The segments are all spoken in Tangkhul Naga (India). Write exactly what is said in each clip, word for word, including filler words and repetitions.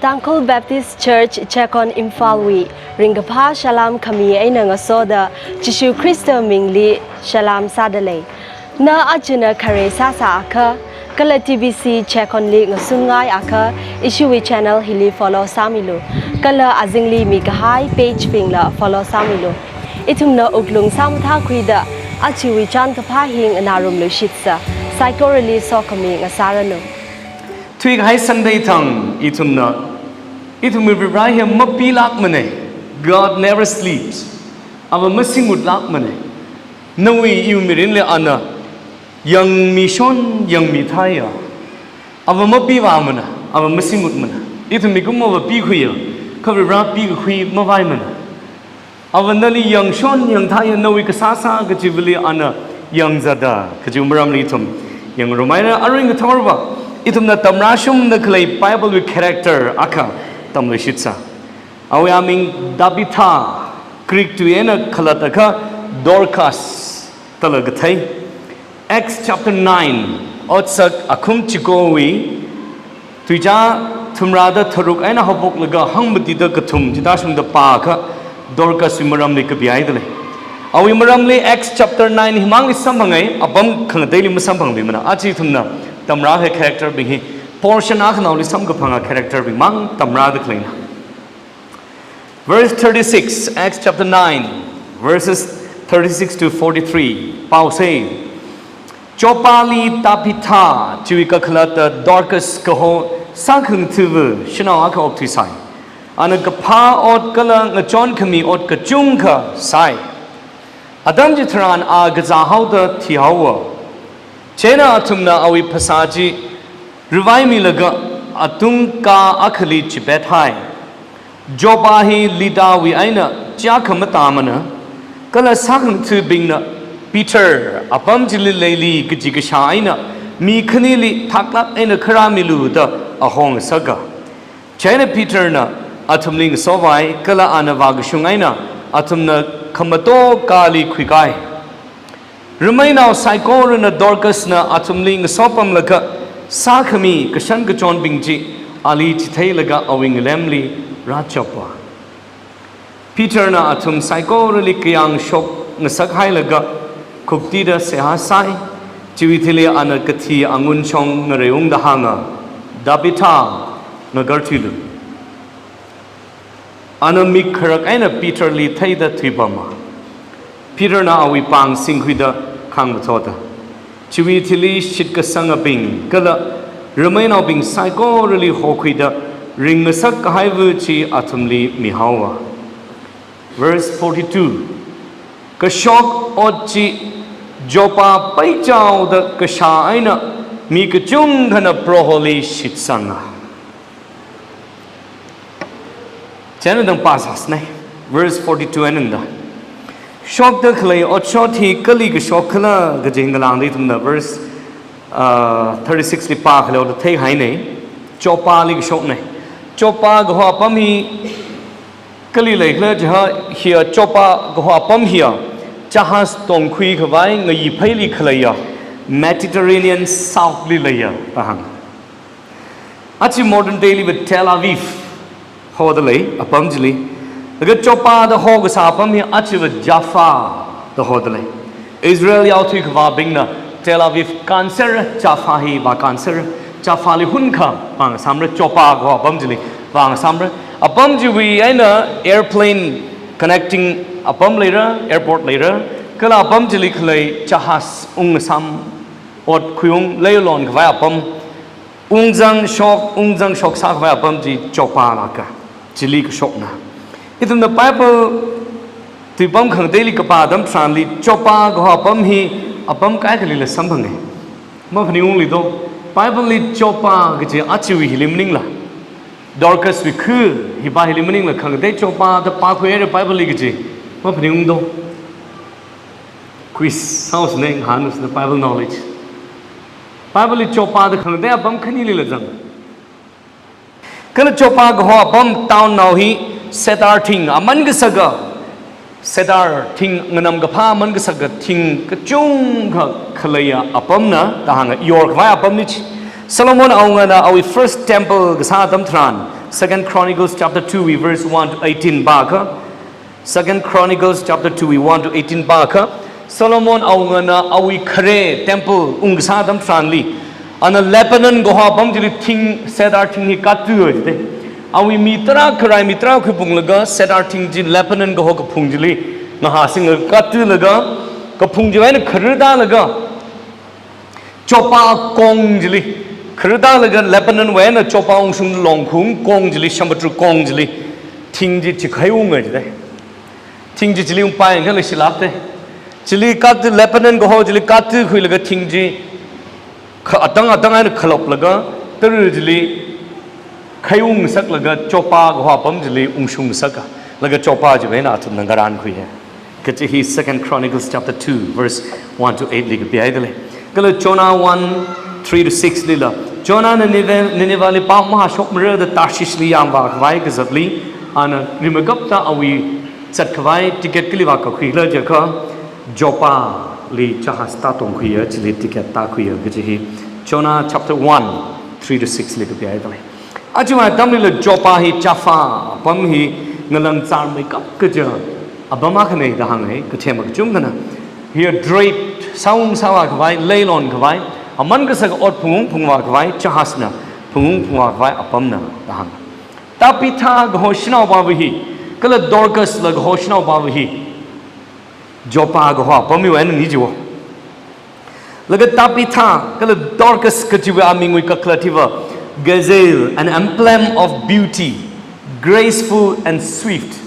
Tangkhul Baptist Church Checkon Imphalwui ringkaphā salām khami eina ngasoda Jishu Khrista mingli salām sādalei. Na achina khare sāsā akha, kala T B C Checkonli ngasungngai akha, ishiwui channel hili follow sāmilu. Kala azingli mikahai page bingla follow sāmilu. Ithumna wuklung sāmathākhuida, achiwui chānkaphā hi nganārumlu shitsa. Saikorali sokhami ngasāranu. Thuikahai Sunday thang ithumna, ithumwui Varivara hi mapilākmana. God never sleeps. Ava masingutlākmana. Nawui iwui mirinli ana yangmishon, yangmitheiya. Ava mapivāmana, ava masingutmana. Ithum mikumo ava pikhuiya, kha Varivara pikakhui mavaimana. Ava nali yangshon, yangtheiya, nawui kasāsā kachivali ana yangzata, kajiwui maramli ithum yangrumhaira. Arui ngathorva ithumna tamrāshungda khalei Biblewui character akha tamlu shitsa. Awui aming Tabitha, Greek tui eina khalatta akha Dorcas dala kathei. Acts chapter nine, otsak akhum chikowui, tuichā thumrāda tharuk eina haophoklaga hangmatida kathum chithāshungda pākha Dorcaswui maramli kapihaidalei. Awui maramli Acts chapter nine himangli samphangai, apam khangateili masamphangmimana. Aja ithumna tamrākahai character bing hi portion akhanaoli samkaphanga character bing mang tamrāda khaleina. Verse thirty-six, Acts chapter nine, verses thirty-six to forty-three. Paosei. Joppali Tabitha chiwui kakhalatta Dorcas kaho sākhangatha̱va shanao akha okthuisai. Ana kaphā ot kala ngachonkhami ot kachungkha sāi. Atam chitharan a kazāhaoda thihaowa. Chieina athumna awui phasā chi ravaimilaga atungkā akhali chipethai. Joppa hi Liddawui eina chiyākha matāmana, kala sākhangatha̱bingna Peter apam chili leili kaji kashā eina mi khanili thaklāk eina kharāmilu da ahong sāka. Chieina Peterna athumli ngasovai, kala ana vākashung eina athumna khamatokkali khuikai. Rameinao saikorana Dorcasna athumli ngasopamlaga sākhami kashankachonbing chi ali chitheilaga awui ngalemli rāchapa. Peterna athum saikorali kayāng shokngasakhailaga khuptida seihā sāi, chiwui thili ana kathi angun shong ngareiungda hānga, Tabitha, ngakarthuilu. Ana mik kharak eina Peterli theida thuipama. Peterna awui pāng singkhuida khāngmathoda. Chiwui thili shitkasangabing kala rameinaobing saikorali hokhuida ringngasak kahaiva chi athumli mihaowa. Verse forty-two. Kashok ot chi Joppa peichaoda kashā eina mi kachungkhana Proholi shitsanga. Chieina tangpā sāsānei. Verse forty-two eina tangda. Shokda khalei otshot hi kali kashok khala kaji ngalāngda ithumna verse, uh, thirty-six li pākhaleoda theihainei. Joppali kashoknei. Joppa kaho apam hi kali leikhala jiakha hiya Joppa kaho apam hiya jahaz tongkhui khavai ngayi pheili khaleiya Mediterranean South li leiya da hāng. Aja modern day liva Tel Aviv hodalei apam chili. Laga Joppa da hokasā apam hi ajava Jaffa da hodalei. Israel yaothui khavābingna Tel Aviv kānsera, Jaffa hi vākānsera. Jaffali hunkha vāngasāmra, Joppa kaho apam chili vāngasāmra. Apam chiwui eina airplane connecting apam leira, airport leira. Kala apam chili khalei jahaz ungngasām, ot khuiung, leilon khavai apam. Ungzang shok, ungzang shok sākhavai apam chi Joppa lāka. Chili kashokna. Ithumna Bible tuipam khangateili kapā atam tharanli Joppa kaho apam hi apam kaikhalila samphanga. Maphaningungli do. Bible li Joppa kaji ajawui hili maningla, Dorcaswui khu hipa hili maningla, khangatei Joppa da pākhuihaira Bible li kaji maphaningung do. Quiz sāhaosānei, ngahānhaosānei Bible knowledge. Bible li Joppa da khangatei apam khanilila zang. Kala Joppa kaho apam town nao hi cedar thing aman kasaka, cedar thing nganam kaphā aman kasaka thing kachungkha khaleiya apamna da hānga, yorkhavai apamna chi. Solomon awungana awui first temple kasā atam tharan, Second Chronicles chapter two wui verse one to eighteen pākha. Second Chronicles chapter two wui one to eighteen pākha. Solomon awungana awui khare temple ungkasā atam tharanli, ana Lebanon kaho apam chili thing, cedar thing hi kattui jite. Awui mi tarākha rai, mi tarākha khuiphunglaga cedar thing chi Lebanon kaho kaphung chili ngahāsinglaga kattuilaga, kaphung chiwui eina khararda laga Joppa kong chili, khararda laga Lebanon wui eina Joppa ungshung longkhaung kong chili, samudra kong chili, thing chi chikhaiunga jite. Thing chi chili ungpai khala shilakte. Chili kattui, Lebanon kaho chili kattuikhuilaga thing chi kha atang atang eina khaloplaga, tara chili khaiung ngasaklaga Joppa kaho apam chili ungshung ngasaka. Laga Joppa chiwui eina athumna ngarankhuiya kaji hi Second Chronicles chapter two verse one to eight li kapihaida lei. Kala Jonah one, three to six lila, Jonahna Nineveh, Nineveh li pao mahāshokmara da Tarshish li yangvākhavai kazatli, ana rimeikapta awui zatkhavai ticket kali vākakhui khala jiakha, Joppa li jahaz tātongkhuiya, chili ticket tākhuiya kaji hi Jonah chapter one, three to six li kapihaida lei. Ajawui atamlila Joppa hi Jaffa apam hi ngalang zārmeikap kaja apam akhana da hānga, kathema kachungkhana. Hi dredge, sāung sāvākhavai, leilon khavai, aman kasaka ot phungung phungvākhavai, jahazna phungung phungvākhavai apamna da hānga. Tabitha kaho shanaopava hi, kala Dorcas la kaho shanaopava hi, Joppa kaho apamwui eina ni jiwo. Laga Tabitha kala Dorcas kajiwui amingwui kakhalat hiva, gazelle, an emblem of beauty, graceful and swift.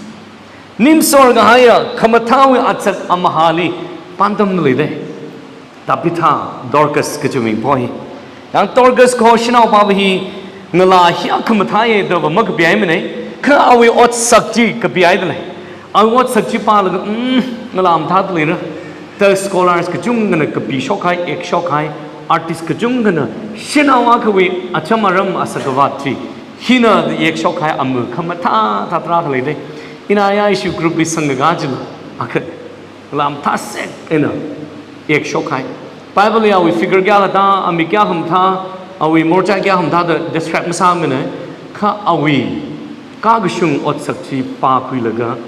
Nimsor kahaiya, khamathāwui azak amahāli pāntam leide. Tabitha, Dorcas kaji ming po hi. Yang Dorcas kaho shanaopava hi ngalā hiyākha mathāya da va makapihaimana, kha awui otsak chi kapihaida lei. Awui otsak chi pālaga, mm, ngalā mathāda leira. Ta scholars kachungkhana kapishok kahai, ekshok kahai, artist kachungkhana shanao akhawui acham aram asak avat chi hina da ekshok kahai ama khamathā thā tarākha leide. Ina ya issue group li sangkakā chila, akha ngalā mathāsek eina ekshok kahai. Bible li awui figure kayākha tā, amik kayākha mathā, awui morchā kayākha mathā da describe masāmana, kha awui kakashung otsak chi pākhuilaga,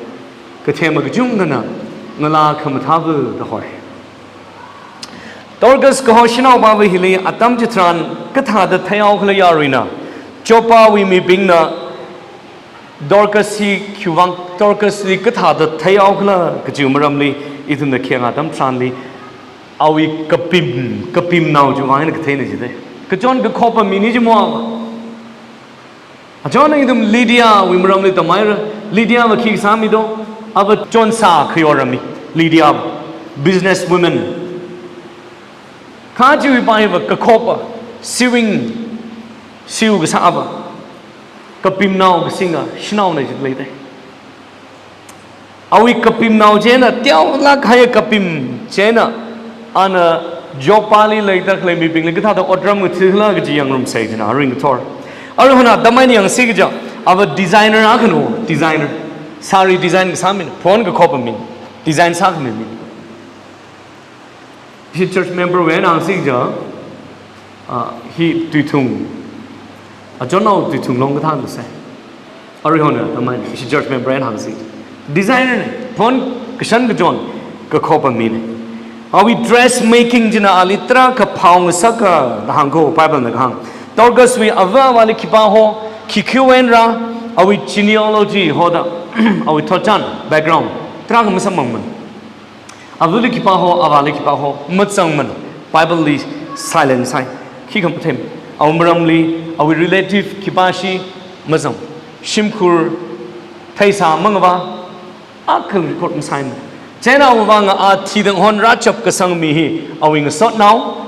kathema kachungkhana ngalā khamathāva da hoi. Dorcas kaho shanaopava hili atam chitharan kathāda theihaokhala yaruina, Joppawui mibingna Dorcas hi khiwuivang, Dorcas hi kathāda theihaokhala kajiwui maramli, ithumna khayang atam tharanli, awui kapim, kapimnao chiwui vang eina katheina jite. Kachon kakhoppa mi ni jimo. Achon ithum Lydiawui maramli tamhaira. Lydia va khi kasā mi do? Ava chonsā khayor mi. Lydia, business woman. Kha chiwui pā hiva kakhoppa, sewing, sew kasāva, kapimnao kasinga shanaona jida leide. Awui kapimnao china, teolāk kahai kapim china, ana Joppali leida khalei mibingli kathāda otram ngathakhala kaji yangngarumsa jina, aring kathor. Aruihon atam eina yangsi kaja, ava designer akhana, designer. Sari design kasā mi, phon kakhoppa mi, design sākhami mi. Hi church member wui eina hāngsi kaja, ah, hi tuithung, achonnao tuithung long kathāna sai. Aruihon atam eina, hi church member eina hāngsi. Designer na, phon kashan kachon, kakhoppa mina. Awui dress making china ali tarākha phāngasaka da hāngko, Bible na kahāng. Dorcaswui ava avāli khipā ho, khi khiwui einara, awui genealogy hoda, awui thotchan, background, tarākha masamphangmana. Avali khipā ho, avāli khipā ho, mazangmana. Bible li silence hai. Khikha matheimana. Awui maramli, awui relative khipāshi mazang. Shimkhur theisā mangavā, akha record masaimana. China awui vang a thidang hon rāchap kasang mi hi, awui ngasotnao,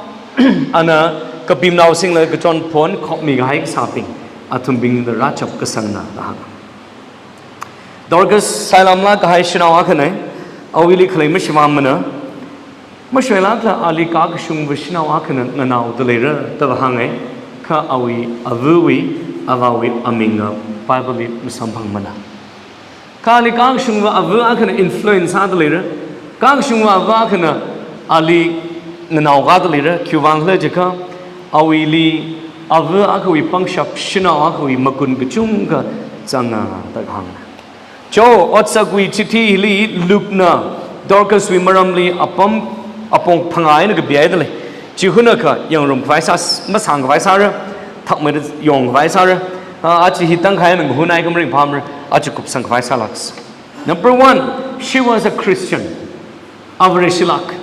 ana kapimnao singla kachon phon khopmi kahai kasābing, athumbingna rāchap kasangna da hāng. Dorcas sailamlāk kahai shanao akhana, awuili khalei mashivāmana, mashoilākla ali kakashungva shanao akhana nganaoda leira da va hānga, kha awui avawui, avāwui amingva Bible li masamphangmana. Kha ali kakashungva ava akhana influence sāda leira, kakashungva ava akhana ali nganaokāda leira, khiwuivang khala jiakha, awuili Ava akhawui pangshap, shanao akhawui makun kachungkha zanga da hānga. Cho, otsakwui chithi hili Luke na Dorcas wui maramli apam, apong phangā eina kapihaida lei. Chi hunakha yangrumkhavai sā, masangkhavai sāra, thakmeida yongkhavai sāra. Ah, aja hi tangkhai eina mahun ai kamaring pamra, aja kupsangkhavai sālāks. Number one, she was a Christian. A Vareshilāk.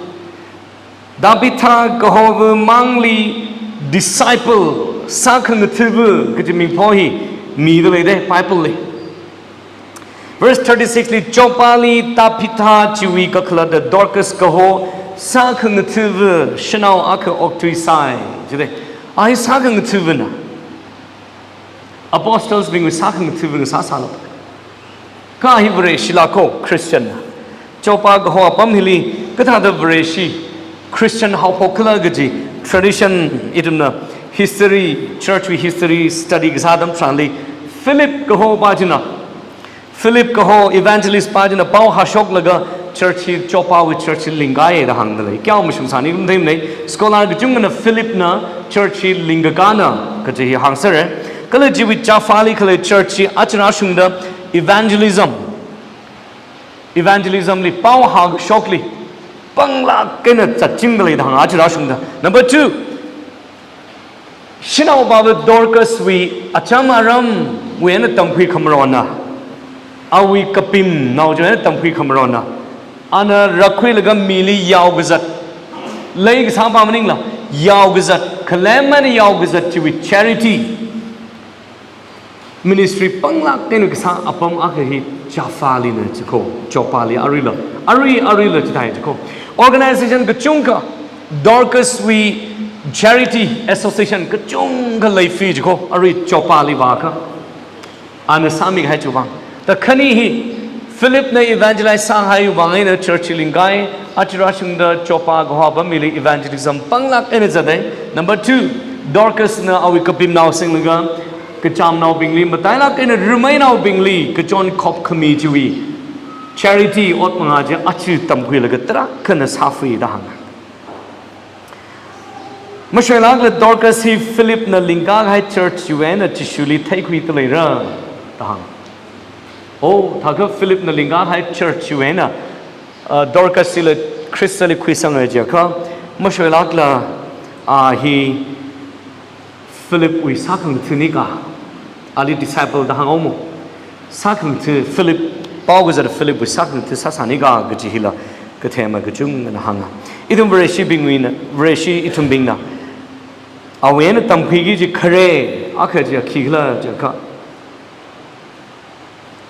Tabitha kahowui mangli disciple, sākhangatha̱va kaji mingpho hi mida leida Bible li. Verse thirty-six li, Joppali Tabitha chiwui kakhalatva Dorcas kaho sākhangatha̱va shanao akha okthuisai, jida. A hi sākhangatha̱vana. Apostles bingwui sākhangatha̱va ngasā sālāk. Kha hi Vareshilāko, Christian. Joppa kaho apam hili kathāda Vareshi Christian haophok khala kaji tradition ithumna history, church wui history study kasā atam tharanli Philip kaho pa china, Philip kaho evangelist pa china pao hāshoklaga church hi, Joppawui church hi lingkahai da hāngda lei. Kayākha mashungsāni kum theimanei. Scholar kachungkhana Philip na church hi lingkakāna kaji hi hāngsera. Kala chiwui Joppali khalei church hi aja rāshungda evangelism, evangelism li, pao hāshokli panglāk eina zatchingda lei da hānga aja rāshungda. Number two, shanao pava Dorcas wui acham aramwui eina tamkhui khamarona. Awui kapimnao chiwui eina tamkhui khamarona. Ana rākhuilaga mili yaokazat, leikasā pa maningla, yaokazat, khalem eina yaokazat chiwui charity ministry panglāk eina kasā apam akha hi Joppalina jiko, Joppali aruila, arui, aruila chithāi jiko. Organization kachungkha, Dorcas wui charity association kachungkha leiphi jiko, arui Joppali vākha. Ana sāmikahai chiwui vang. Da khani hi, Philip na evangelize sāhaiwui vang eina church hi lingkahai, aja rāshungda Joppa kaho apam hili evangelism panglāk eina zatai. Number two, Dorcas na awui kapimnao singlaga, kachamnaobingli, matailāk eina rameinaobingli kachon khop khami chiwui charity ot manga chi aja tamkhuilaga tarākhana sāphi da hānga. Mashoilākla Dorcas hi Philip na lingkahai church chiwui eina Jishuli theikhuida leira da hānga. Oh, thākha Philip na lingkahai church chiwui eina, uh, Dorcas hila Khristali khuisanga jiakha, mashoilākla, ah, hi Philip wui sākhangatha̱ni ka, ali disciple da hānga mo. Sākhangatha̱ Philip, pao kazat Philip wui sākhangatha̱ sāsāni ka kaji hila kathema kachungkhana hānga. Ithum Vareshibingwui eina, Vareshi ithumbingna awui eina tamkhuiki kaji khare akha chiya khikhala jiakha,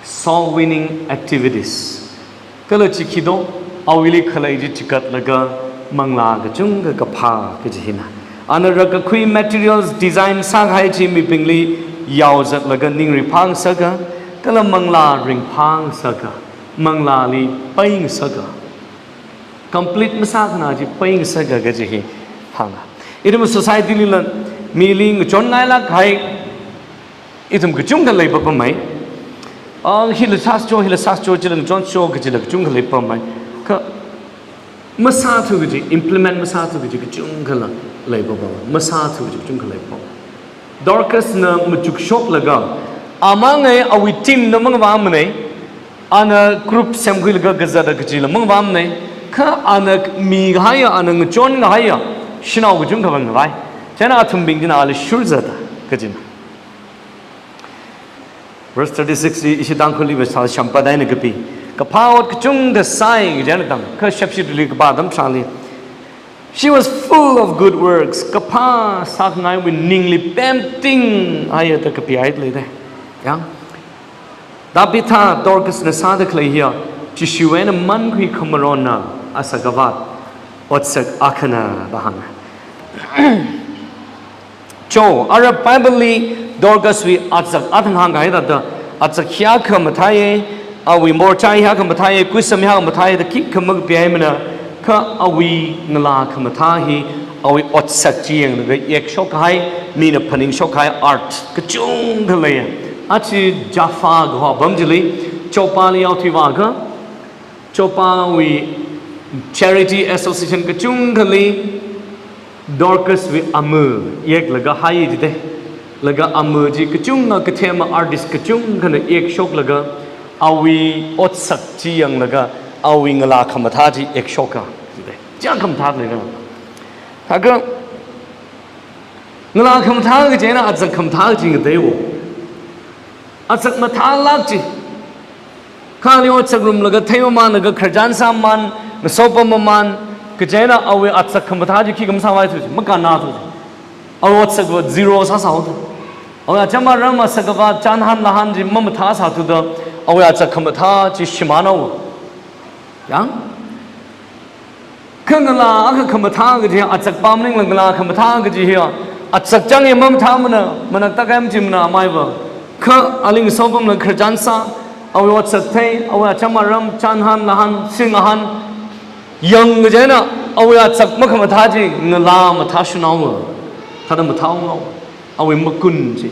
soul winning activities. Kala chi khi do, awuili khalei chi chikatlaga manglā kachungkha kaphā kaji hina. Ana rākakhui materials design sākahai chi mibingli yaozatlaga ning ringphāngasaka, kala manglā ringphāngasaka, manglāli peingasaka. Complete masākhana chi peingasaka kaji hi hānga. Ithum society lila mili ngachonngailāk kahai ithum kachungkha leipapamei. Ah, hila sāscho, hila sāscho, chila ngachoncho, kachila kachungkha leipapamei. Kha masāthu kaji, implement masāthu kaji kachungkhala leipapamei. Masāthu kaji kachungkha leipapamei. Dorcas na machukshoklaga, amang ei awui team na mangavāmanei, ana group semkhuilaga kazata kajila mangavāmanei, kha ana mikahaiya, ana ngachonngahaiya shanao kachungkha vāngavai. Chieina athumbing china ali shurzata kajina. Verse thirty-six li ishi Tangkhulli vāshā shampad eina kapi. Kaphā ot kachungkha sāi kaji eina tang, kha shepshitli kapā atam tharanli, she was full of good works. Kaphā sākhangaiwui ningli pemtinghaiya da kapihaida leida. Yang, Tabitha, Dorcas na sāda khalei hiya Jishuwui eina mankhui khamaronna, asak avāt, otsak akhana da hānga. Cho, ara Bible li Dorcas wui otsak athang hāngkahai thāda, otsak hiyākha mathāi, awui morchai hiyākha mathāi, kuisam hiyākha mathāi da khikha makapihaimana, kha awui ngalā khamathā hi, awui otsak chi yanglaga yekshok kahai, mina phaningshok kahai art kachungkha leiya. Aja Jaffa kaho apam chili, Joppa li yaothui vākha, Joppa wui charity association kachungkhali, Dorcas wui ama yeklaga hai jide. Laga ama chi kachunga kathema artist kachungkhana yekshoklaga awui otsak chi yanglaga awui ngalā khamathā chi yekshoka jide. Chiyākha khamathā leira. Kha ngala khamathā kaji eina otsak khamathā kaji ngateiwo. Otsak mathālāk chi. Kha ali otsak rumlaga theimamanlaga khararchan sāmaman, ngasopam maman, kaji eina awui otsak khamathā chi khikha masāvaithu chi, makannathu chi. Awui otsak va zero sāsāhaothu. Awui acham aram, asak avā, chānhan lāhan chi mamathāsāthuda, awui otsak khamathā chi shimānhaowa. Yang? Kha ngalā akha khamathā kaji, otsak pam maningla ngalā khamathā kaji hiya, otsak chang ya mamathāmana, manakta kaim chimana amaiva. Kha ali ngasopamla khararchan sā, awui otsak thei, awui acham aram, chānhan lāhan, sing ahan, yang kaji eina awui otsak makhamathā chi ngalā mathāshunhaowa. Thāda mathāunghaowa. Awui makun chi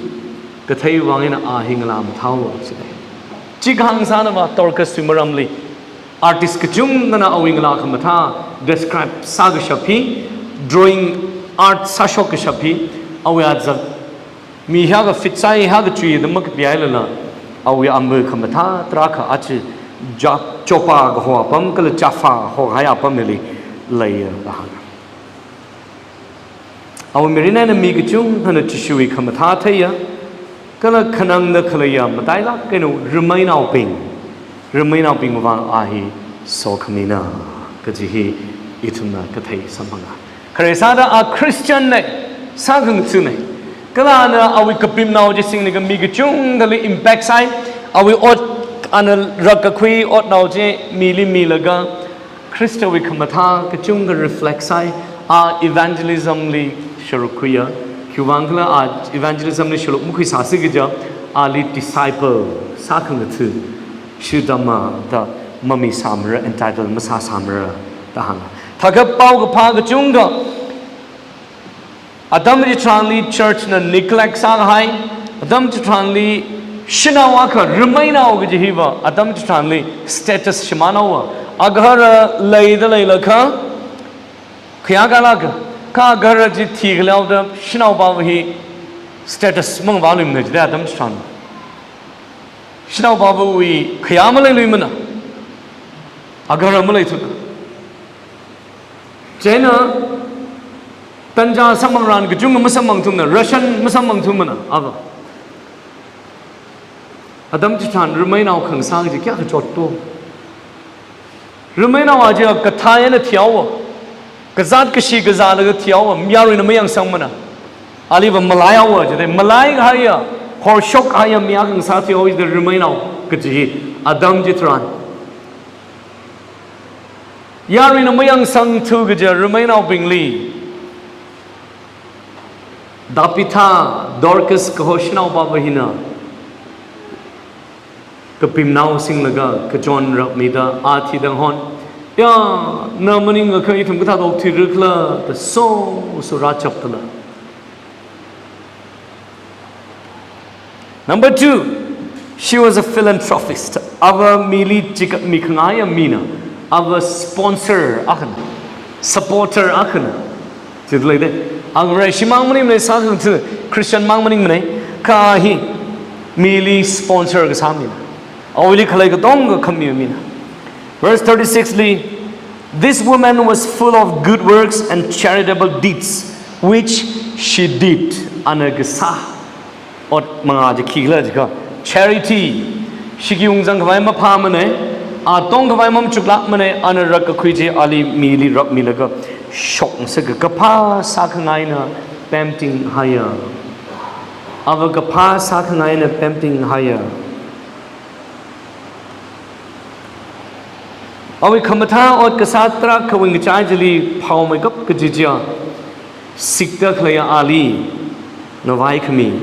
kathei vang eina a hi ngalā mathāhaowa jide. Chi kahāng sānava Dorcas wui maramli artist kachungkhana awui ngalā khamathā describe sākashap hi, drawing art sāshokkashap hi, awui otsak mi hiyākha fit sāi, hiyākha chuida makapihailala, awui ama khamathā tarākha aja Ja-, Joppa kaho apam kala Jaffa hohai apamli leiya da hānga. Awui mirin eina mi kachungkhana Jishuwui khamathā theiya, kala khanangda khaleiya matailāk eina rammeinaobing, rammeinaobing vang a hi sokhamina kaji hi ithumna kathei samphanga. Khare sāda a Christian na, sākhangatha na, kala ana awui kapimnao chi singlaga mi kachungkhali impact sāi, awui ot, ana rakkakhui otnao chi mili milaga, Khristawui khamathā kachungkha reflect sāi, a evangelism li sharuk khuiya, khiwuivang khala a evangelism li sharuk makhuisāsi kaja, ali disciple sākhangatha, shuddhamma da mamisāmara, entitle masāsāmara da hānga. Thākha paokaphā kachungkha, atam chitharanli church na neglect sākahai, atam chitharanli shanao akha rammeinao kaji hiva, atam chitharanli status shimānhaowa. Agahara leida leilakha, khayākha lāka, kha agahara chi thikhaleoda shanaopava hi status mangavāluimana jida atam chitharan. Shanaopavawui khayā maleiluimana. Agahara maleithuna. Chieina tanja samphangran kachungkha masamphangthumana, ration masamphangthumana, ava. Atam chitharan rammeinao khangasā kaji kayākha chotto. Rammeinao aja kathā eina thihaowa. Kazāt kashi kazālaga thihaowa, yaruina mayangsangmana. Aliva malaihaowa jida, malaikahaiya, horshokkahaiya mi akha ngasā thihaowa jida rammeinao kaji hi atam chitharan. Yaruina mayangsangthu kaja rammeinaobingli Tabitha, Dorcas kaho shanaopava hina kapimnao singlaga kachon rakmida a thida hon, ya, na maningakha ithum kathāda okthuira khala da soso rāchaptala. Number two, she was a philanthropist. Ava mili chikatmi khangaiya mina. Ava sponsor akhana, supporter akhana. Chithālei de. Ava Vareshimang maningmana, sākhangatha Christian mang maningmana. Kha hi mili sponsor kasā mina. Awuili khalei katonga khami mina. Verse thirty-six li, "This woman was full of good works and charitable deeds, which she did." Ana kasā ot mangā chi khikhala jiakha, charity, shiki ungzang khavai maphāmana, atong khavai mamachuklākmana, ana rakkakhui chi ali mili rakmilaga shokngasaka, kaphā sākhangaina pemtinghaiya. Ava kaphā sākhangaina pemtinghaiya. Awui khamathā ot kasā tarākhawui ngachai chili phaomeikap kaji chiya, sikta khaleiya ali ngavaikhami,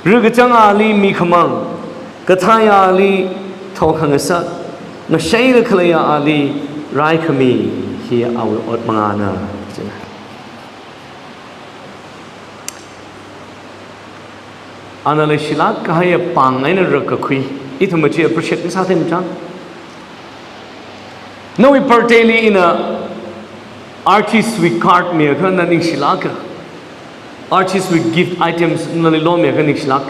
rikachang ali mikhamang, kathāya ali thokhangasak, ngasheida khaleiya ali raikhami hi awui ot mangāna. Ana leishilāk kahaiya pāng eina rakkakhui. Ithum chi appreciate masāthei machang. Nawui birthday li ina Artist wui card miakha na ningshilāka. Artist wui gift items nali lomiakha ningshilāk.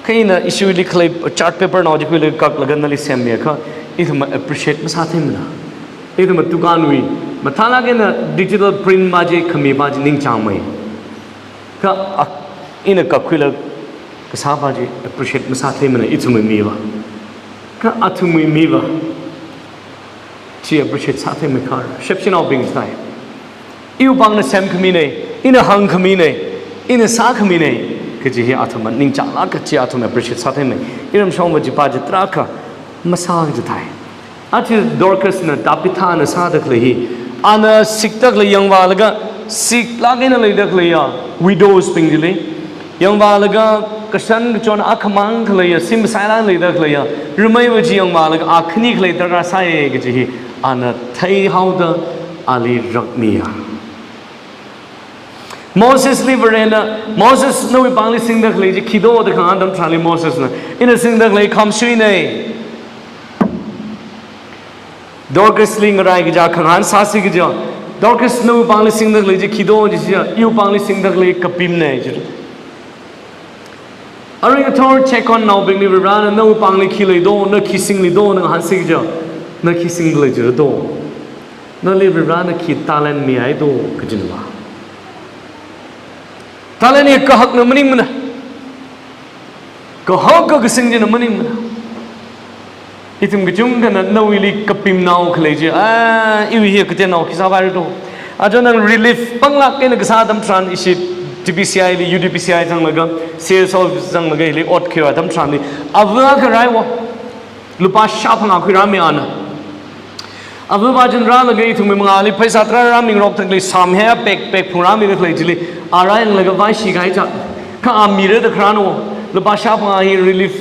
Kha ina ishiwuili khalei chart paper nao chi khuilaga kaklaga nali semmiakha, ithumva appreciate masātheimana. Ithumva dukanwui mathālāk eina digital print pa chi khami pa chi ningchāngmei. Kha a, ina kakhuilaga kasā pa chi appreciate masātheimana ithumwui miva. Kha athumwui miva chi appreciate sātheimeikha, shepshinaobing sāi. Iwui pāngna semkhamina, ina hāngkhamina, ina sākhamina kaji hi athumva ningchānglāk kaji athum appreciate sātheimei. Iramshongva chi pa chi tarākha masā kaji thai. Aja Dorcasna Tabithana sāda khalei hi, ana sikda khalei yangvālaga, siklāk eina leida khaleiya widows bing chili, yangvālaga kashan kachon akhamang khaleiya, sim sailāk leida khaleiya rameiva chi yangvālaga a khani khalei darkar sāi kaji hi ana theihaoda ali rakmiya. Mosesli Varena, Moses, nawui pāngli singda khalei chi khi do da kahāng atam tharanli Mosesna, ina singda khalei khamshuina. Dorcasli ngarai kaja khangahān sāsi kaja. Dorcas, nawui pāngli singda khalei chi khi do jiya, iwui pāngli singda khalei kapimna jiya. Arui ngathor chekonnaobingli Varena nawui pāngli khi lei do, na khi singli do, na ngahānsi kaja. Na khi singli jiya do. Nali Varena khi talent mihai do kajina va. Talent hi kahakna maningmana. Kahaka kasing china maningmana. Ithum kachungkhana nawuili kapimnao khalei chi, ah, iwui hi kateonao khi sāpaira do. Aja nang relief pānglāk eina kasā atam tharan ishi T B C I li, U D B C I zanglaga, C S O zanglaga hili ot khuiya atam tharanli, ava akha raiwo. Lupā shāphangā khuirāmi ana. Ava pa china rālaga ithumwui mangāli pheisā tarā rāmingarokda khalei sāmhe pek pek phungrāmida khalei chili, a rāyanglaga vaishi kahai cha. Kha a mira da kharānwo, lupā shāphangā hi relief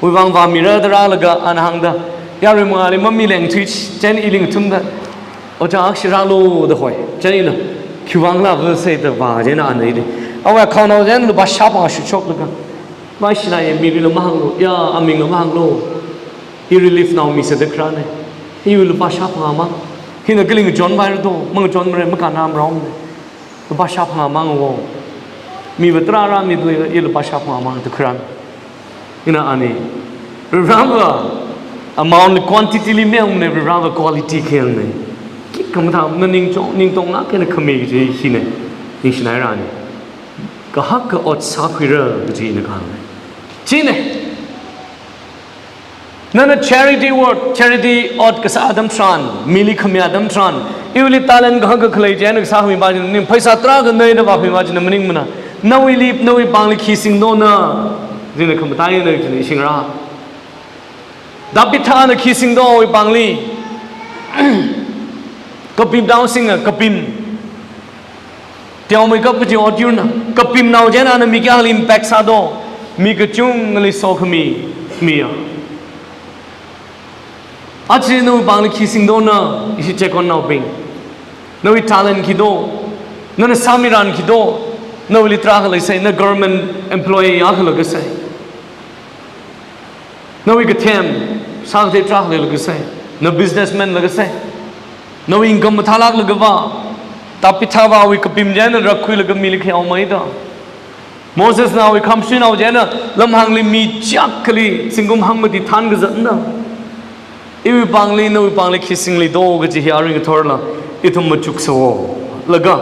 wui vang vāmira da rālaga ana hāngda, yarui mangāli mamileng thui chieina ili ngathumda, ojā akhashi rālu da hoi. Chieina ila, khiwui vangla ava sāi da vā chieina ana ili, awui accountnao chieina lupā shāphangā shutshoklaga, vaishilāya, mirila mahānglu, ya, amingla mahānglu. I reliefnao misa da kharāna. Iwui lupā shāphangā mang. Hina kali ngachonpaira do, mangachonmara, makānam rong. Lupā shāphangā mang wo. Miva tarā rāmida lei, i lupā shāphangā mang da kharāna. Ina ani, Vareva amount li, quantity li mayangmana, Vareva quality khayangna. Khikha mathāmana, ningchong, ningtonglāk eina khami kaji hina. Ningshinaira ani. Kahaka ot sākhuira kaji ina kahāngna. China. Nana charity work, charity ot kasā atam tharan, mili khami atam tharan, iwuili talent kahaka khalei chieina kasā khami pa china, ning pheisā tarākha nei da vākhami pa china maningmana. Nawuili, nawui pāngli khi singdona, china khamataiya na china ishingra. Tabithana khi singdo awui pāngli? Kapimnao singa, kapim. Teomeikap kaji ot yurna, kapimnao chieina ana mi kayākhali impact sādo, mi kachungkhali sokhami miya. Aja nawui pāngli khi singdona, ishi chekonnaobing. Nawui talent khi do, nana sāmiran khi do, nawuili tarākha leisai, na government employee akhala kasai. Nawui kathem, sākatei tarākha leilakha sai, na businessman lakha sai, nawui income mathālāklaga va, Tabithava awui kapim chieina rakkhuilaga mili khayaomeida. Mosesna awui khamshuinao chieina lamhāngli mi chiyākhali zingkum hangmati thānkazatna. Iwui pāngli, nawui pāngli khi singli do kaji hi arui ngathorla ithum machuksawo. Laga,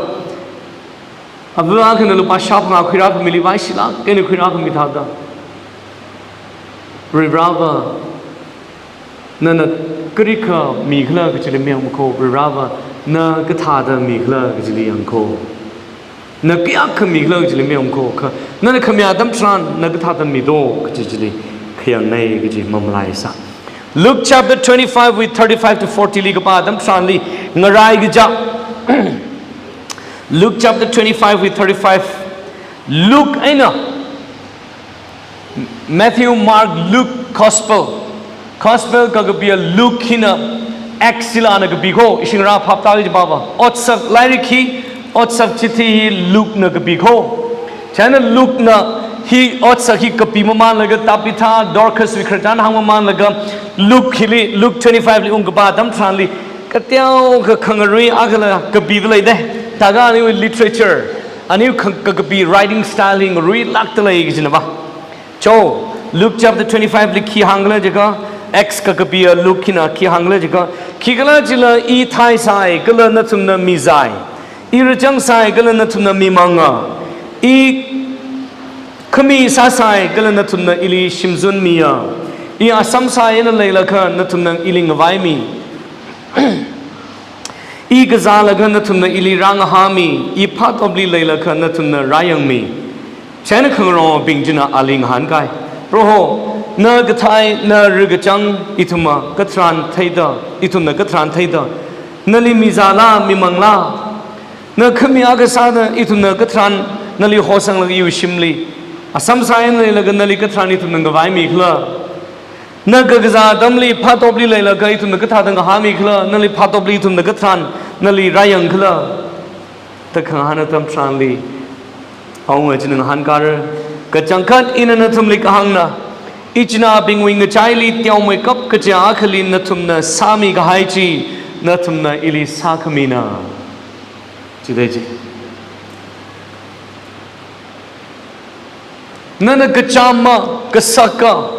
ava akhana lupā shāphangā khuirākhamili vaishilāk eina khuirākhami thāda, Vareva, nana karikha mikhala kajili mayangmakho, Vareva, na kathāda mikhala kajili yangkho. Na kayākha mikhala kajili mayangmakho, kha nana khami atam tharan na kathāda mido kaji chili khayangna kaji mamalaisa. Luke chapter twenty-five wui thirty-five to forty li kapā atam tharanli ngarai kaja. Luke chapter twenty-five wui thirty-five. Luke eina Matthew, Mark, Luke, Gospel. Gospel kakapiya Luke hina Acts chila ana kapikho, ishingra phaptāki jipava. Otsak lairik hi, Otsak chithi hi Lukena kapikho. Chieina Lukena hi Otsak hi kapi mamanlaga Tabitha, Dorcas wui khararchan hāng mamanlaga Luke hili, Luke twenty-five li ungkapā atam tharanli Kateokha khangarui akhala kapi dalei de. Thākha aniwui literature, aniwui khang-, ka-, kapi writing style hi ngaruilākdalei kajina va. Cho, Luke chapter twenty-five li khi hāngkhala jiakha, Acts kakapiya Luke hina khi hāngkhala jiakha, khikhala jila i thaisai kala nathumna mizai, i rāchangsai kala nathumna mimanga, i khami sāsai kala nathumna ili shimzunmiya, i asam sāi eina leilakha nathumna ili ngavaimi, i kazālakha nathumna ili rāngahāmi, i phatopli leilakha nathumna rāyangmi. Chieina khangarongbing china ali ngahānkai, Proho, na kathai, na rikachang ithumna katharan theida, ithumna katharan theida, nali mizāla, mimangla? Na khami akha sāda ithumna katharan nali hosanglaga iwui shimli, asam sāi eina leilaga nali katharan ithumna ngavaimi khala? Na kakazā atamli phatopli leilakha ithumna kathāda ngahāmikhala, nali phatopli ithumna katharan nali rāyangkhala? Da khangahān atam tharanli awunga china ngahānkara, kachangkhat ina nathumli kahāngna, ichinabingwui ngachaili teomeikap kaja akhali nathumna sāmikahai chi nathumna ili sākhamina. Chithāda chi. Nana kachama, kasaka,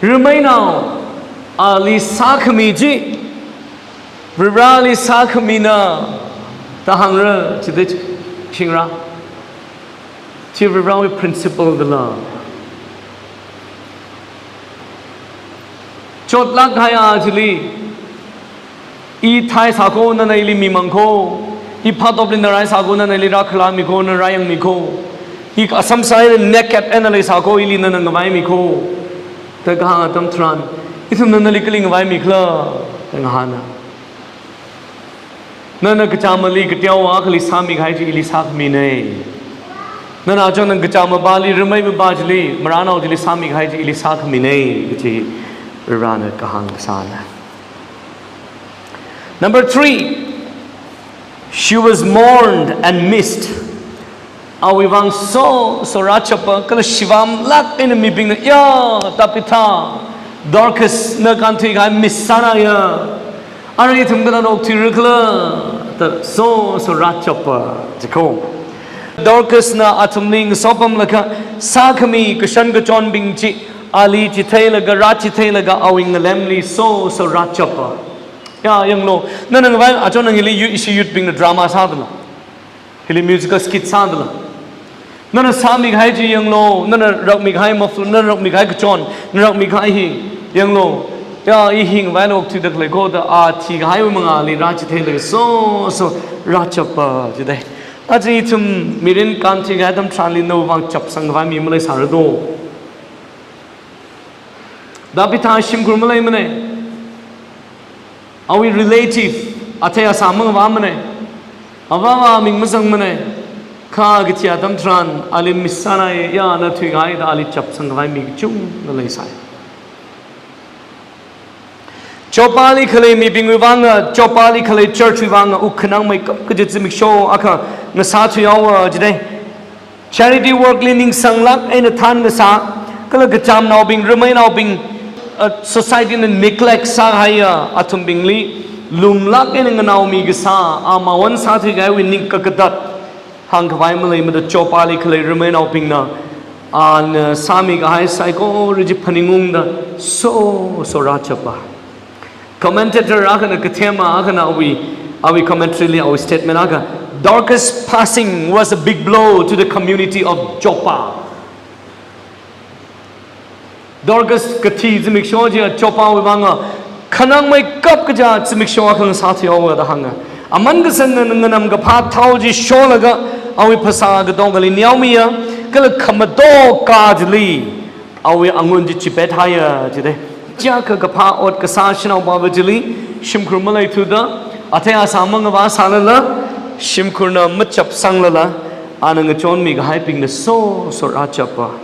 rameinao ali sākhami chi, Varivarali sākhamina da hāngra, chithāda chi, shingra. Chi Varivarawui principle dala. Chotlāk kahai chili, i thaisāko, nana ili mimangko, i phatopli na rāsāko, nana ili rākhalamiko, na rāyangmiko, i asam sāi eina naked eina leisāko, ili nana ngavaimiko, da kahāng atam tharan, ithumna nali kali ngavaimikhala, da ngahāna. Nana kachamali kateowa akhali sāmikahai chi ili sākhamina. Nana achon nang kachama pali, rameiva pa chili, marānao chili sāmikahai chi ili sākhamina, kaji Varivarana kahāng kasāna. Number three, she was mourned and missed. Awui vang so, so rāchapa, kala shivamlāk eina mibingna, ya, Tabitha, Dorcas, na kānthuikahai miss sāna ya. Arui ithum kathāda okthuira khala, da so, so rāchapa, jiko. Dorcasna athumli ngasopamlaga, sākhami kashan kachonbing chi, ali chitheilaga, rāchitheilaga, awui ngalemli so, so rāchapa. Ya, yanglu, nana ngavai, achon nang ili yu-, ishi youth bingna drama sādala. Hili musical skit sādala. Nana sāmikahai chi yanglu, nana rakmikahai maflu, nana rakmikahai kachon, nana rakmikahai hi yanglu. Ya, i hi ngavaina okthuida khaleiko da, a thikahaiwui mangāli rāchitheilaga so, so rāchapa jidai. Aja ithum mirin kānthuikahai atam tharanli nawui vang chapsang khavai mi maleisāra do. Tabitha shimkhur maleimana. Awui relative, athei asā mangavāmana. Avāva ming mazangmana. Kha kathi atam tharan, ali miss sāna ya, na thuikahai da ali chapsang khavai mi kachungkha leisai. Joppali khalei mibingwui vanga, Joppali khalei church wui vanga, wukkhanangmeikap kaji zimiksho akha ngasāthuihaowa jidai. Charity work li ningsanglāk eina thān kasā, kala kachamnaobing, rameinaobing, uh, society na neglect sāhaiya athumbingli lumlāk eina nganaomi kasā, amāwon sāthuikahaiwui ning kakatat hāngkhavai maleimada Joppali khalei rameinaobingna, ana sāmikahai saikora chi phaningungda so, so rāchapa. Commentator akhana kathema akhana awui, awui commentary li awui statement akha, Dorcas passing was a big blow to the community of Joppa. Dorcas kathi zimiksho chi Joppa wui vanga khanangmeikap kaja zimiksho akha ngasāthuihaowa da hānga. Aman kasangna nganamkaphā thao chi sholaga awui phasā katongali neomiya, kala khamato kajili awui angun chi chipethaiya jidai. Chiakha kaphā ot kasā shanaopava chili shimkhur maleithuda, athei asā mangavāsālala, shimkhurna machapsanglala, ana ngachonmikahaibingna so, so rāchapa.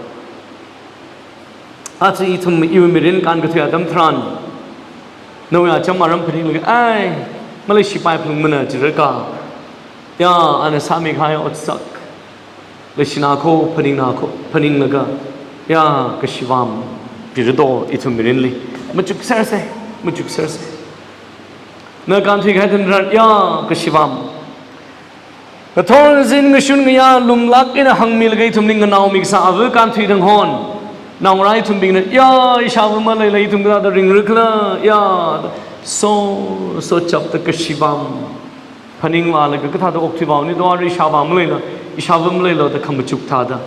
Aja ithum iwui mirin kānkathui atam tharan, nawui acham aram phaninglaga, ai, maleishipai phalungmana jiraka. Ya, ana sāmikahai otsak leishinako, phaningnako, phaninglaga, ya, kashivam pira do ithum mirinli. Machuksersa. machuksersa. Na kānthui kahai tharan, ya, kashivam. Ngathor ngazin ngashun ngayā lumlāk eina hāngmilaga ithumli nganaomi kasā ava kānthui thang hon. Naongarā ithumbingna, ya, ishāva maleila ithum kathāda ringra khala, ya, soso chapta kashivam. Phaningvālaga kathāda okthuivāuni, do ara ishāva maleila, ishāva maleila da khamachuk thāda.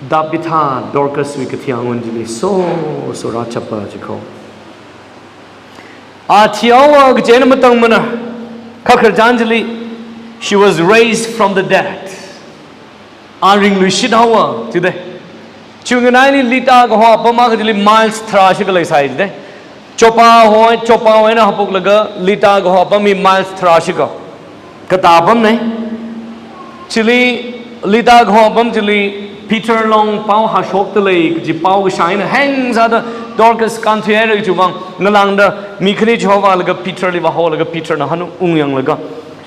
Tabitha Dorcas wui kathi angon chili soso rāchapa jiko. A thihaowa kaji eina matangmana, kakhararchan chili, she was raised from the dead. A ringluishithaowa, jide. Chiwui nganaili Lydda kaho apam akha chili miles tharāshikha leisai, jide. Joppa hoi, Joppa hoi eina haophoklaga Lydda kaho apam hi miles tharāshikha katā apamna. Chili Lydda kaho apam chili Peter long pao hāshokda lei kaji pao kashā eina heng sāda Dorcas kānthuihaira kaji vang ngalāngda mi khani chihovālaga Peter li vāholaga Peter na hanung ungyanglaga,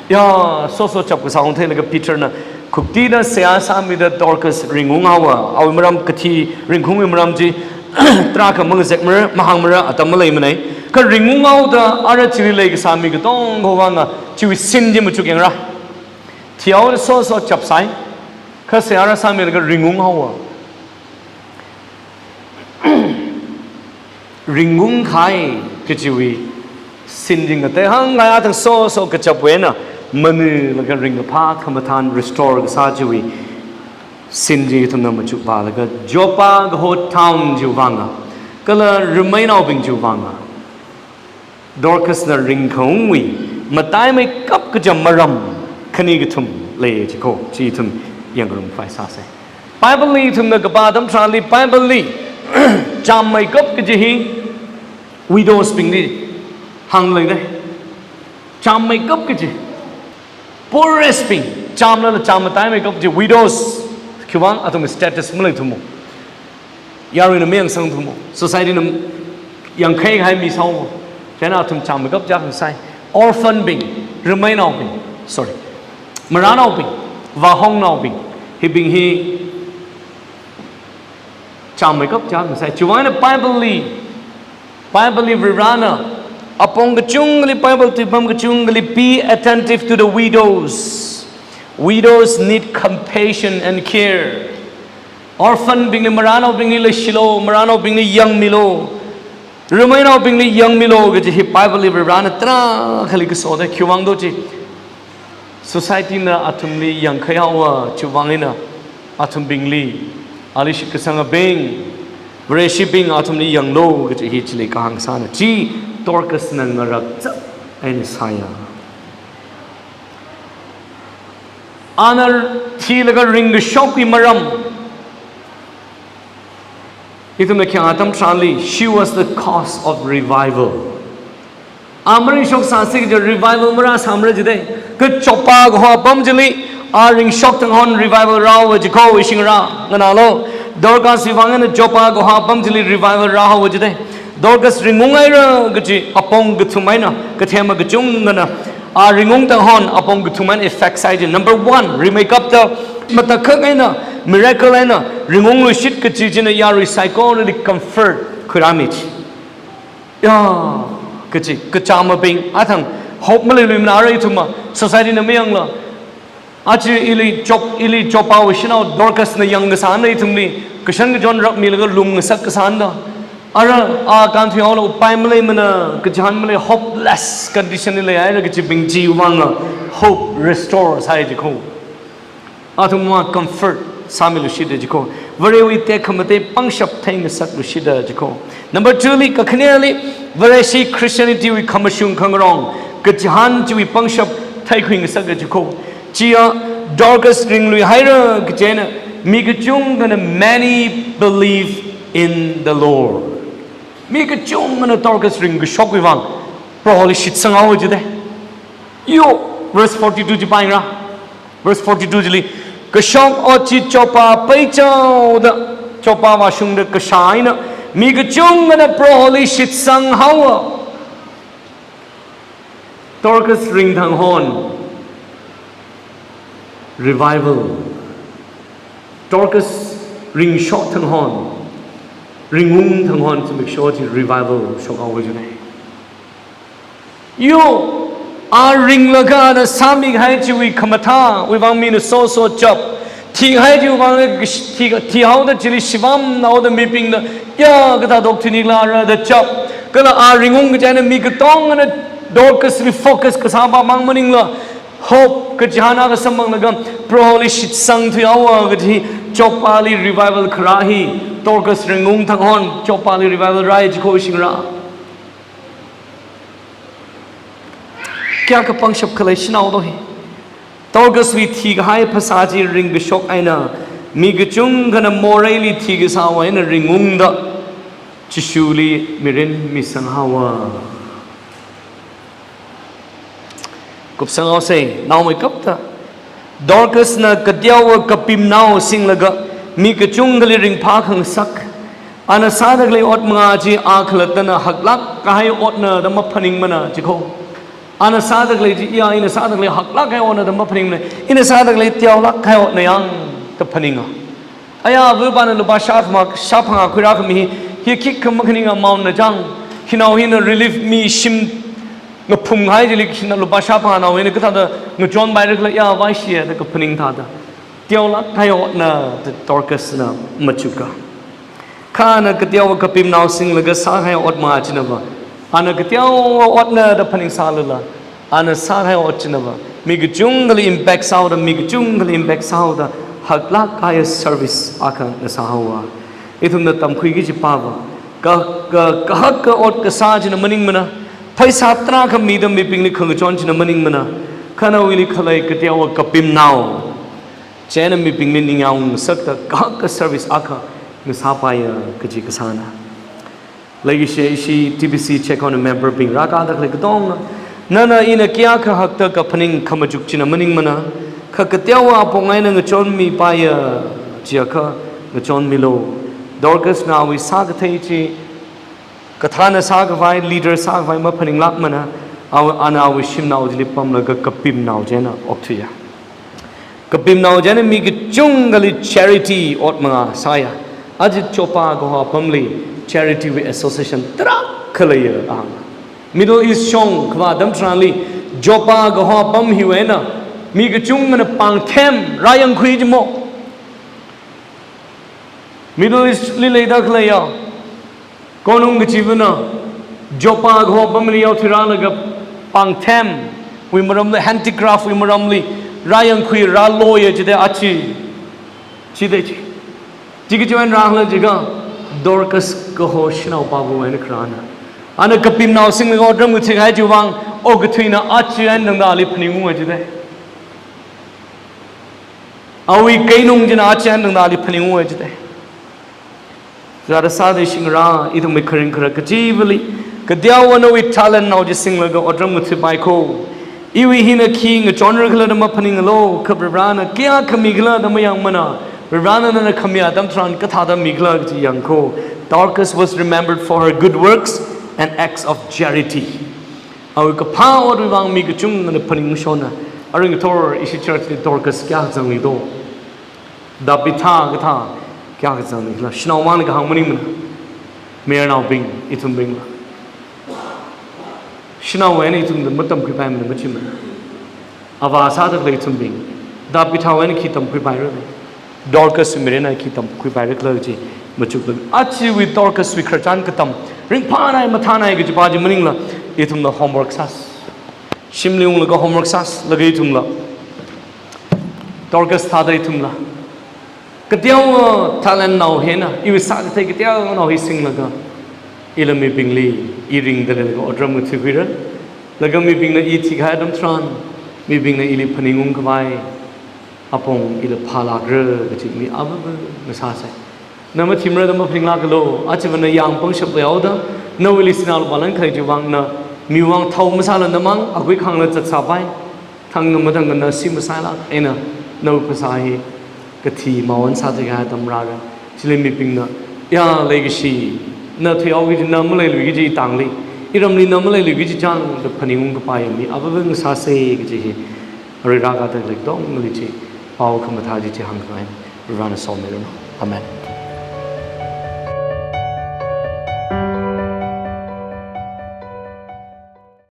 ya, soso chap kasā ungtheilaga Peter na khuktida seihā sāmida Dorcas ringunghaowa. Awui maram kathi ringungwui maram chi tarākha mangazekmara, mahāngmara, atam maleimanei. Kha ringunghaoda ara chili leikasā mi katonga vanga chiwui sin chi machukyangra. Thihaoda soso chapsai, kha seihā rāsāmilaga ringunghaowa. Ringungkahai kajiwui sin chi ngatei hāngkahai athang soso kachapwui eina manilaga ringkaphā khamathān restore kasā chiwui sin chi ithumna machukvālaga Joppa kaho town chiwui vanga, kala rimeinaobing chiwui vanga, Dorcas na ringkhaungwui mataimeikap kaja maram khani kathum lei jiko, chi ithum yangngarumphai sāsei. Bible li ithumna kapā atam tharanli, Bible li chāmmeikap kaji hi widows bingli hāngleidei. Chāmmeikap kaji, poorest bing, chāmlala chāmmataimeikap kaji, widows, khiwuivang athumwui status maleithumo. Yaruina mayangsangthumo. Society na yangkhaikahai mi sāumo. Chieina athum chāmmeikap chākhangasai. Orphan bing, rimeinaobing, sorry, marānaobing, vāhongnaobing, hibing hi chāmmeikap chākhangasai. Chiwui vang eina Bible li, Bible li Varena apong kachungkhali, Bible tuipam kachungkhali, "Be attentive to the widows." Widows need compassion and care. Orphan bingli, marānaobingli leishilu, marānaobingli yangmilu, rimeinaobingli yangmilu kaji hi Bible li Varena tarākhali kasodei. Khiwuivang do chi, society na athumli yangkhaihaowa, chiwui vang eina athumbingli, ali shitkasangabing, Vareshibing athumli yanglu kaji hi chili kahāng sāna. Chi Dorcas na ngarakchap eina sāya. Ana thilaga ringkashokwui maram ithumna khayang atam tharanli, she was the cause of revival. A maringshok sāsi kaja revival marāsāmara jidei. Kha Joppa kaho apam chili a ringshok thang hon revival rāhaowa jiko, ishi ngarā nganālu. Dorcas wui vang eina Joppa kaho apam chili revival rāhaowa jidei. Dorcas ringungaira kaji apong kathum eina, kathema kachungkhana a ringung thang hon apong kathum eina effect sāi ji. Number one, rimeikapta matakhak eina, miracle eina ringungluishit kaji china yarui saikorali comfort khuirāmi ji. Ya, kaji, kachāmabing, athang hope maleiluimana, ara ithumva society na mayangla, aja ili Jop-, ili Joppa wui shanao Dorcas na yangkasāna, ithumli kashan kachon rakmilaga lumngasak kasāna da. Ara a kānthuihaola upai maleimana, kachihān malei, hopeless condition li leihaira kajibing chiwui vangla hope restore sāi jiko. Athumva comfort sāmiluishita jiko. Varewui tekhamatei pangshap theingasakluishita jiko. Number two li, kakhaneli, Vareshi Christianity wui khamashung khangarong kachihān chiwui pangshap theikhuingasaka jiko. Chiya Dorcas ringluihaira kaji eina mi kachungkhana, many believe in the Lord. Mi kachungkhana Dorcas ringkashokwui vang Proholi shitsanghaowa jidei. Yo, verse forty-two chi pāyangra. Verse forty-two chili, kashok ot chi Joppa peichaoda, Joppa vāshungda kashā eina mi kachungkhana Proholi shitsanghaowa. Dorcas ringthang hon revival. Dorcas ringshok thang hon, ringung thang hon, zimiksho chi revival shokhaowa jidei. Yo, a ringlaga ana sāmihai chiwui khamathāwui vang mina soso chap. Thihai chiwui vang thi, thihaoda chili shivamnaoda mibingna, ya, kathā dok thuinikhala da chap. Kala a ringung kaji eina mi katongana Dorcasli focus kasā pamang maningla, hope kachihān akha samphanglaga, Proholi shitsang thuihaowa kaji, Joppali revival kharā hi, Dorcas ringung thang hon, Joppali revival rāi chiko shingra. Kayākha pangshap khalei shanao do hi. Dorcaswui thikahai phasā chi ringkashok eina, mi kachungkhana moreili thikasāwui eina ringungda, Jishuli mirin misanghaowa. Kupsanghaosei, naomeikapta. Dorcasna kateowa kapimnao singlaga, mi kachungkhali ringphā khangasak. Ana sāda khalei ot manga chi a khalattana haklāk kahai otna da maphaningmana chiko. Ana sāda khalei chi, ya, ina sāda khalei haklāk kahai otna da maphaningmana. Ina sāda khalei teolāk kahai otna yang da phaninga. Aya, avāvana lupā shākhama, shāphangā khuirākhami hi, hi khikha makhaning amountna chang. Hinao hina relief mi shim ngaphumhai chili hina lupā shāphanganao hina kathāda ngachonpairakhala ya vaishiya da kaphaning thāda. Teolāk kahai otna da Dorcasna machuka. Kha ana kateowa kapimnao singlaga sākahai ot manga chinava. Ana kateowa otna da phaningsālala, ana sākahai ot chinava mi kachungkhali impact sāhaoda, mi kachungkhali impact sāhaoda, haklāk kahai service akha ngasāhaowa. Ithumna tamkhuiki kaji pava, ka, ka, kahaka ot kasā china maningmana, pheisā tarākha mida mibingli khangachon china maningmana, kha nawuili khalei kateowa kapimnao chieina mibingli ningyāng ngasakta kahaka service akha ngasāpaiya kaji kasāna. Leikashi ishi T B C Checkon memberbing rākada khalei katonga, nana ina kayākha hakta kaphaning khamachuk china maningmana, kha kateowa apong eina ngachonmipaiya, chiakha ngachonmilu. Dorcasna awui sākathei chi, kathāna sākhavai, leader sākhavai maphaninglākmana, awui, ana awui shimnao chili pamlaga kapimnao chieina okthuiya. Kapimnao chieina mi kachungkhali charity ot manga sāya. Aja Joppa kaho apamli charity wui association tarākha leiya ang. Middle East shong kavā atam tharanli Joppa kaho apam hiwui eina mi kachungkhana pāngthem rāyangkhui jimo. Middle East li leida khaleiya, konung kachivana, Joppa kaho apamli yaothuirālaga pāngthemwui maramli, handicraft wui maramli, rāyangkhui rāloya jida aja, jida chi. Chi kachiwui eina rākhala jiakha, Dorcas kaho shanao pāvawui eina kharāna. Ana kapimnao singlaga otram ngathik kahai chiwui vang, okathuina aja eina tangda ali phaningunga jida. Awui keinung china aja eina tangda ali phaningunga jida. Rāda sāda shingra, ithumwui kharing kharak kachivali, kateowa nawui talent nao chi singlaga otram ngathuipai kho. Iwui hina khi ngachonrakhala da maphaningalu, kha Varivarana kayākha mikhala da mayangmana, Varivarana nana khami atam tharan kathāda mikhala kaji yangkho. Dorcas was remembered for her good works and acts of charity. Awui kaphā otwui vang mi kachungkhana phaningshonna. Arui ngathor ishi church li Dorcas kayākha zangli do? Tabitha kathā kayākha zangli khala? Shanao mangna kahāng maningmana. Mayarnaobing, ithumbingla. Shanao eina ithumda matamkhuipaimana, machimana. Avā sāda khalei ithumbing, Tabitha eina khi tamkhuipaira, Dorcas mirin eina khi tamkhuipairakhala kaji machukla. Ajawui Dorcas wui khararchan katam, ringphānai mathānai kajipa chi maningla, ithumna homework sāsa. Shimli unglaga homework sāsa, laga ithumla Dorcas thāda ithumla kateowa talent nao hina, iwui sākathei kateonao hi singlaga, ila mibingli i ringda leilaga otram ngathuikhuira, laga mibingna i thikahai atam tharan, mibingna ili phaningungkhavai apong ila phālākra kaji mi avāva ngasāsai. Na mathimra da maphaninglākalu, ajava na yāng pangshap leihaoda, nawuili sinā lupā lan khalei chiwui vang na miwui vang thao masāla namang, akui khangla zatsāpai. Thangkha mathangkha na si masailāk eina nawui phasā hi kathi mawan sāthuikahai atam rāra. Chili mibingna, ya, leikashi, na thuihaoki kaji, na maleiluiki kaji tangli, iramli na maleiluiki kaji chang da phaningungkapaiya mi avāva ngasāsei kaji hi arui rākada khalei katongali chi pao khamathā chi chi hāngkhangai. Varivarana somiranu. Amen.